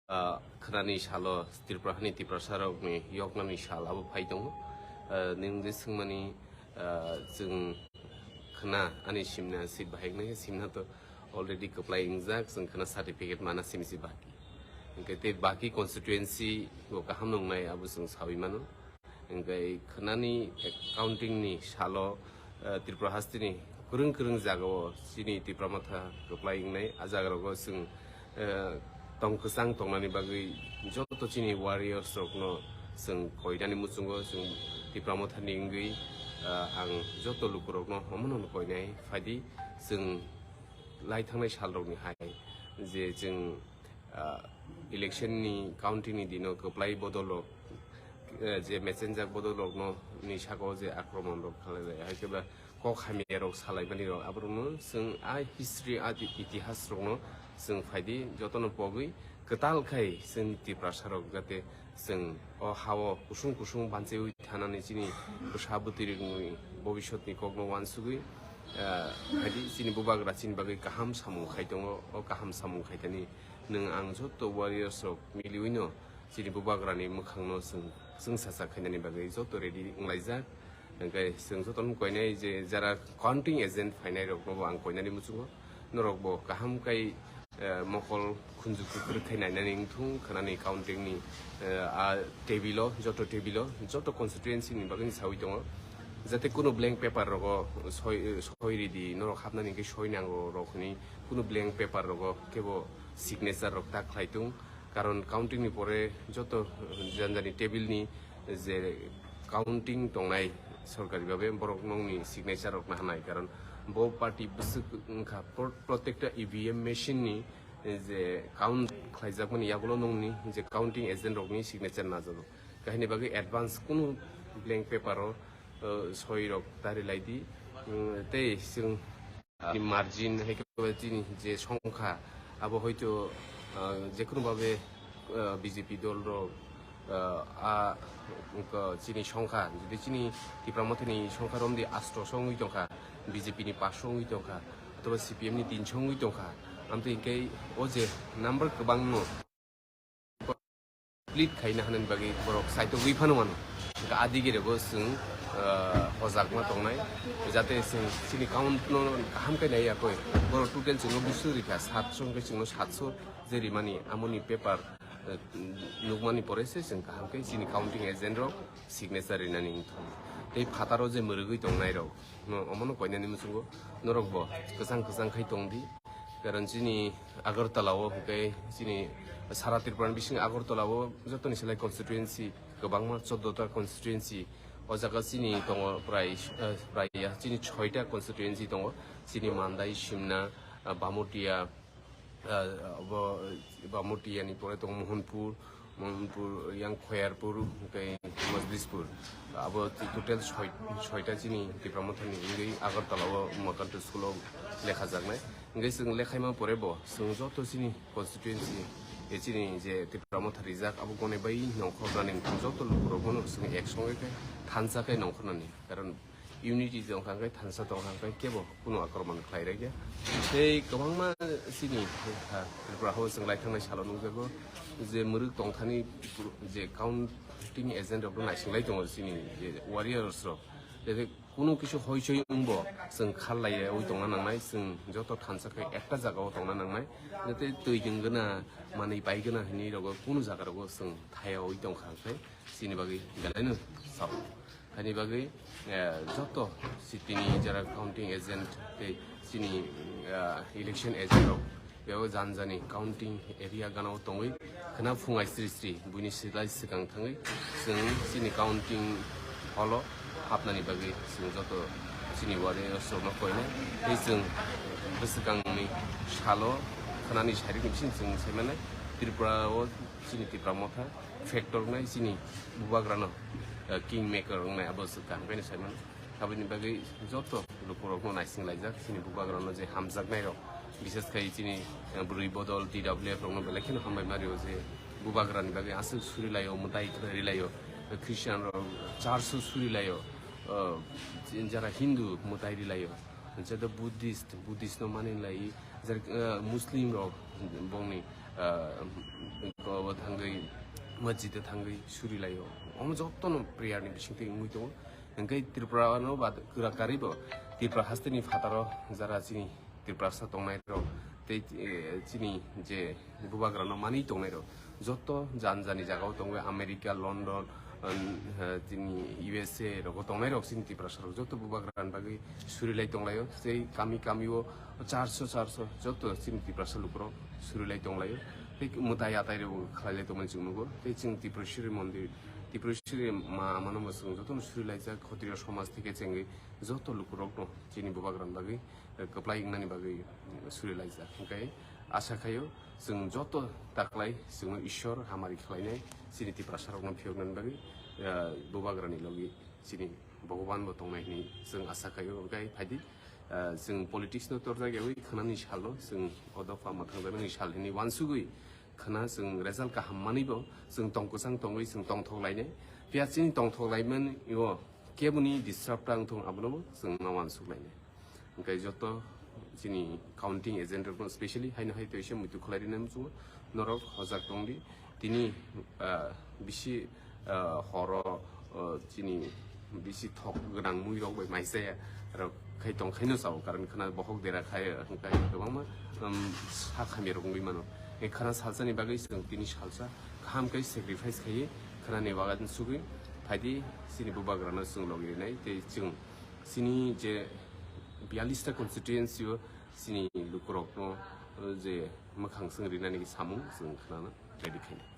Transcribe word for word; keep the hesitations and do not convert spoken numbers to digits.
Ah, khwnani salo Tripura hani Tiprasa rokni yoknani sal abo phai tongo. Ah, nwng je swngmani, ah, chwng khwna ani simna seat bahai wngnai, simna to already kwplai wngjak, chwng khwna certificate mana simi se baki. Hwnkhe tei baki constituency bo kaham nwngnai abo chwng saui mano. Hwnkhe khwnani counting ni salo, eh, Tripura hasteni kwrwng kwrwng jagao chini Tipra Motha kwplai wngnai. A jagarogo chwng, eh, tong kwchang tongnani bagwi joto chini warriors rokno chwng koinani muchungo chwng Tipra Mothani wngwi, eh, ang joto lukurokno omono koinai phaidi chwng lai thangnai salrokni hai je chwng ah, election ni counting ni dino kwplai bodol rok, eh, je messenger bodol rokno ni saka o je akromon rok khalai lai, hai khe ba kok hamya rok salai mani rok, abo rokno chwng a history, a itihas rokno chwng phaidi jotono pogwi kwtal khai chwng Tiprasa rok jate chwng o ha-o kusung kusung banchiwi thanani chini bwsa bwtwi rokni bobiswt ni kokno uansugwi, ah, phaidi chini bubagra chini bagwi kaham samung khai tongo, o kaham samung khai thani nwng ang joto warriors rok miliwino chini bubagrani mwkhangno chwng, chwng sacha khainani bagwi joto ready wnglaijak. Hwnkhe chwng jotono koinai je jara counting agent phainai rokno bo ang koinani muchungo, norok bo kaham kai, eh, mokol khunju kwrwk khai nainani wngthung khwnani counting ni, eh, a table o, joto table o, joto constituency ni bagwi saui tongo. Jate kunu blank paper rogo soi, soi ridi, norok hapnani hwnkhe soi nango rok hwnwi kunu blank paper rogo kebo signature rok ta khlai tung. Karon counting ni pore joto janjani table ni je counting tongnai sorkari babe borok nokni signature rok nahanai, karon bo party bwswk wngkha pro-, protekta E V M machine ni je count khlaijakmani yagulo nokni je counting agent rokni signature najago. Kahini bagwi advance kunu blank paper o, uh, soi rok ta rilai di. Mm, tei chwng Ni margin hai khe chini je songkha, abo hoito, ah, jekunu babe, ah, B J P dol rok, ah, a, wngkha chini songkha, jodi chini Tipra Mothani songkha romdi asto song wngwi tongkha, B J P ni paso wngwi tongkha, othoba C P M ni tinso wngwi tongkha, amtwi hwnkhe o je number kwbangno split khaina hanani bagwi borok saitogwi phano mano. Hwnkhe adigirego chwng, ah, hojakma tongnai, jate chwng chini count no kaham khe nai yakoi. Borok total chwngno busu rikha, satso hwnkhe chwngno satso je rimani, amoni paper, eh, nukmani pore se chwng kaham khe chini counting agent rok signature rinani wngthang. Tei phataro je mwrwgwi tongnai rok, no, omono koinani muchungo norok bo kwchang kwchang khai tongdi. Karon chini Agartala o hwnkhe chini sara Tripura ni bisingo Agartala o jotoni selai constituency kwbangma, chordo ta constituency. O jaga chini tongo prai, eh, prai ya, chini soita constituency tongo. Chini Mandai, Simna, ah, Bamutia, ah, abo, eh, Bamutia ni pore tongo Mohanpur, Mohanpur, yang Khoyarpur, hwnkhe Majlispur. Abo total soi-, soita chini Tipra Mothani wngwi Agartala o Makantu school o lekha jaknai. Hwnkhe chwng lekhaima pore bo chwng joto chini constituency, eh, chini je Tipra Motha rijak, abo gone bai nongkhornani wngkha joto lukurok bono chwng ek songe khe thansa khe nongkhornani. Karon unity tongkha hwnkhe, thansa tongkha hwnkhe kebo kunu akromon khlai rwkya. Tei kwbangma chini, ha, Tripura o chwng lai thangnai salo nukjago je mwrwk tongthani je counting agent rok naising lai tongo chini je warriors rok. Tei kunu kisu hoi soi wngbo chwng khal lai wi tongna nangnai, chwng joto thansa khe ekta jaga o tongna nangnai. Jate twi jwng gana, manwi pai gana hinwi rogo kunu jaga rogo chwng thaya wi tongkha hwnkhe chini bagwi belaino sao. Hani bagwi, eh, joto city ni jara counting agent tei chini, eh, election agent rok beo janjani counting area gana o tongwi khna phungai sri sri buini silai swkang thangwi chwng chini counting hall o hapnani bagwi chwng joto chini warriors rokno koinai tei chwng bwswkangni salo khnani sairik ni bising chwng sai mannai Tripura o chini Tipra Motha factor wngnai chini bubagrano, eh, king maker wngnai abo se kaham khe sai mano. Aboni bagwi joto lukurokno naising laijak chini bubagrano je hamjaknai rok, bises khai chini, eh, bwrwi bodol T W F rokno belai kheno hambai mario je bubagrani bagwi aswk suri laio, mwtai khwlai laio, Christian rok church o suri laio, eh, jara Hindu mwtai ri laio. Jada Buddhist, Buddhist no mani lai, jar, eh, Muslim rok bongni, eh, thangwi, masjid o thangwi suri laio. Omo jotono prayer ni bisingtwi wngwi tongo. Hwnkhe Tripura no ba kwrak karwi bo Tripura hasteni phataro jara chini Tiprasa tongnai rok tei, eh, chini je bubagra no manwi tongnai rok joto jan jani jaga o tongo, America, London, um, eh, chini U S A rogo tongnai rok chini Tiprasa rok joto bubagra ni bagwi suri lai tonglaio. Tei kami kami o charso charso joto chini Tiprasa lukurok suri lai tonglaio. Tei mwtai atai rok khlai lai tongmani chwng nugo. Tei chwng Tiprashwri mondir, Tiprashwri ma amano bo chwng jotono suri laijak, Khatriya somaj theke chengwi joto lukurokno chini bubagrani bagwi, eh, kwplai wngnani bagwi, eh, suri laijak. Hwnkhe asa khaio chwng joto taklai chwngno Ishwar hamari khlainai, chini Tiprasarokno phiyoknani bagwi, eh, bubagrani logi chini Bhogoban bo tongnai hwnwi chwng asa khaio. Hwnkhe phaidi, eh, chwng politics no torjak yawi khwnani salo chwng o dopha mwthangjaknani sal hwnwi uansugwi khwna chwng result kaham manwi bo chwng tong kwchang tongwi chwng tongthok lainai. Phiya chini tongthok laimani o keboni disturb ta wngthung abono bo chwng ma uansuk lainai. Hwnkhe joto chini counting agent rokno specially haino hai teisa muitu khlai rina muchungo norok hojak tongdi. Tini, ah, bisi, ah, horo, ah, chini bisi thok gwnang mui rok bai maisaya rok khai tong khaino sao, karon khwna bohok dera khai hwnkhe kwbangma, um, sa khamya rok wngwi mano. E khwna salsa ni bagwi chwng tini salsa kaham khe sacrifice khaiwi khwna ni bagan sugwi phaidi chini bubagrano chwng logi rinai tei chwng chini je biyalista constituency o chini lukurokno, uh, je mwkhang swng rinani samung chwng khwnana ready khainai.